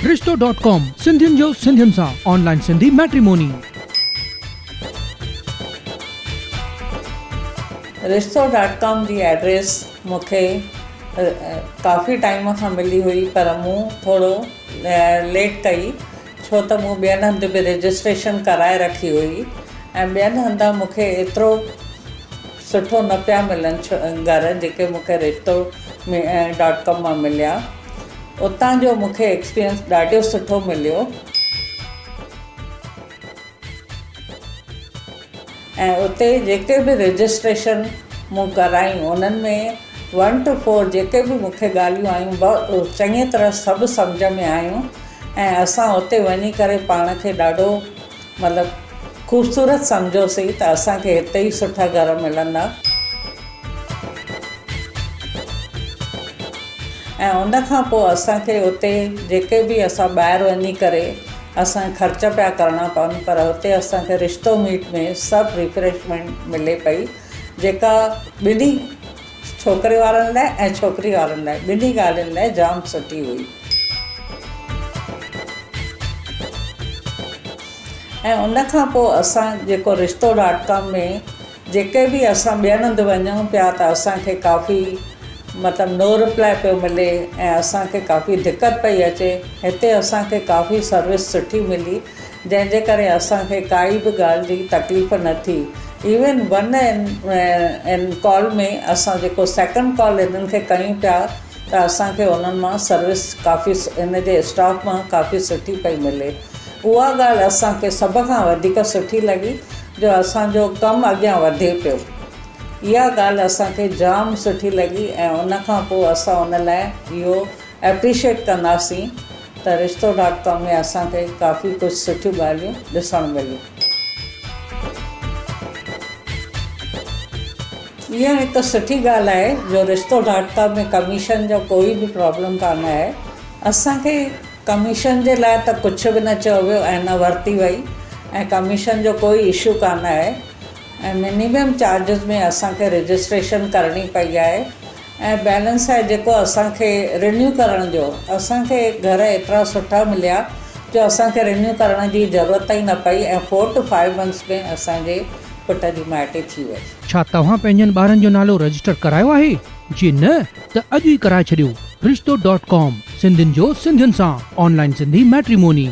رشتو dot com سنڌين جو سنڌين سان آن لائين سنڌي ميٽريموني. رشتو ڊاٽ ڪام جي ايڊريس مون کي ڪافي ٽائيم کان ملي هئي پر مون ٿورو ليٽ ڪئي ڇو ته مون ٻين هنڌ به رجسٽريشن ڪرائي رکي هئي ۽ ٻين هنڌان مون کي ايترو سٺو نه پيا ملن گهر جيڪي مون کي رشتو ڊاٽ ڪام مان مليا اتان جو مون کي ايڪسپيرينس ڏاڍو سٺو مليو ۽ اتي جيڪي به رجسٽريشن مون ڪرايون انهن ۾ ون ٽو فور جيڪي به مون کي ڳالهيون آيون چڱي طرح سڀ سمجهه ۾ آيون ۽ اسان اتي وڃي ڪري پاڻ کي ڏاڍو مطلب خوبصورت سمجهيوسين ته اسان کي هتي ئي سٺا گهر ملندا ۽ ان کان پوء اسان کي اتي جيڪي به اسان ٻاهر وڃي ڪري اسان خرچ پيا ڪرڻا پون پر هتي اسان کي رشتو ميٽ ۾ سڀ ريفريشمينٽ ملي پئي جيڪا ٻنهي ڇوڪري وارن لاء ۽ ڇوڪري وارن لاء ٻنهي ڳالهين لاء جام سٺي هئي. ۽ ان کان پوء اسان جيڪو رشتو ڊاٽ ڪام ۾ جيڪي به اسان ٻين هنڌ وڃون پيا ته اسان کي ڪافي مطلب نو رپلائي پيو ملي ۽ اسان کي ڪافي دقت پئي اچي هتي اسان کي ڪافي سروس سٺي ملي جنهن جي ڪري اسان کي ڪائي به ڳالهه جي تڪليف نه ٿي. ايون ون ان ڪال ۾ اسان جيڪو سيڪنڊ ڪال هنن کي ڪيون پيا ته اسان کي انهن مان سروس ڪافي ان جي اسٽاف مان ڪافي سٺي پئي ملي. اها ڳالهه اسان کي سڀ کان وڌيڪ سٺي لڳي جو اسان جو ڪم اڳيان وڌي پيو. اها ڳالهه اسان کي جام سٺي لڳي ۽ ان کان پوء اسان ان لاء اهو ايپريشيٽ ڪنداسين ته رشتو ڊاٽ ڪام ۾ اسان کي ڪافي ڪجهه سٺيون ڳالهيون ڏسڻ مليون. اها هڪ سٺي ڳالهه آهي جو رشتو ڊاٽ ڪام ۾ ڪميشن جو ڪوئي به پرابلم ڪانه آهي. اسان کي ڪميشن جي لاء ته ڪجهه به نه چيو ويو ۽ نه ورتي وئي ۽ ڪميشن جو ڪوئي اشو ڪانه آهي ۽ منيمم چارجز ۾ اسان کي رجسٽريشن ڪرڻي پئي آهي. ۽ بيلنس آهي جيڪو اسان کي رينيو ڪرڻ جو اسان کي گهر ايترا سٺا مليا جو اسان کي رينيو ڪرڻ جي ضرورت ئي نه پئي ۽ فور ٽو فائيو منٿس ۾ اسان جي پٽ جي مائٽي ٿي وئي. ڇا توهان پنهنجن ٻارن جو نالو رجسٽر ڪرايو آهي؟ جي نه ته اڄ ئي ڪرائي ڇڏيو رشتو ڊاٽ ڪام سنڌين جو سنڌين سان آن لائين سنڌي ميٽريموني.